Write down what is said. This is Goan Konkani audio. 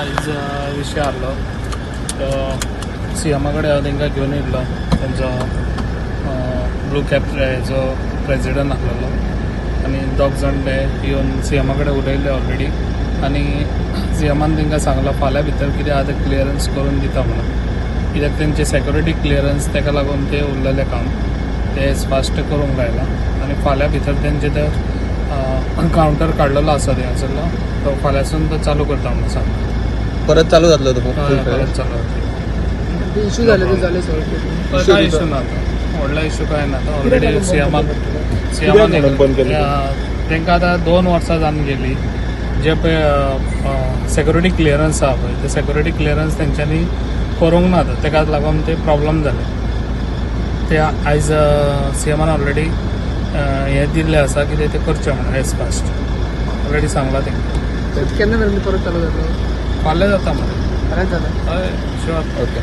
आयज विशय आहलो तो सीएमा कडेन हांव तांकां घेवन येयल्लो. तेंचो ब्लू कॅप हेजो प्रेजिडंट आहलोलो आनी दोग जाण ते येवन सीएमा कडेन उलयल्ले ऑलरेडी आनी सीएमान तांकां सांगलां फाल्यां भितर कितें आहा तें क्लियरन्स करून दिता म्हणून, कित्याक तेंचे सेक्युरिटी क्लियरन्स तेका लागून ते उरलेलें काम ते फास्ट करूंक लायलां आनी फाल्यां भितर तेंचे ते कावंटर काडलेलो आसा थंयसरलो तो फाल्यांसून तो चालू करता म्हणून सांगला. परत चालू जातलो तो? हय, परत चालू जातलो. इशू झाले ते झाले सॉल्व. काय इशू ना आतां, व्हडलो इशू काय ना आतां. ऑलरेडी सीएमान सीएमान कित्याक म्हणून बंद केलें? तांकां आतां 2 वर्सां जावन गेली. जे पळय सेक्युरिटी क्लियरन्स आहा पळय, ते सेक्युरिटी क्लियरन्स तेंच्यांनी करूंक ना आतां, तेका लागून ते प्रॉब्लम जाले. ते आयज सीएमान ऑलरेडी हें दिल्लें आसा कितें तें करचें म्हणून एज फास्ट, ऑलरेडी सांगलां तांकां. केन्ना मेरेन परत चालू जातलो? फाल्यां जाता मरे. फाल्यां जाता? हय, शुअर. ओके.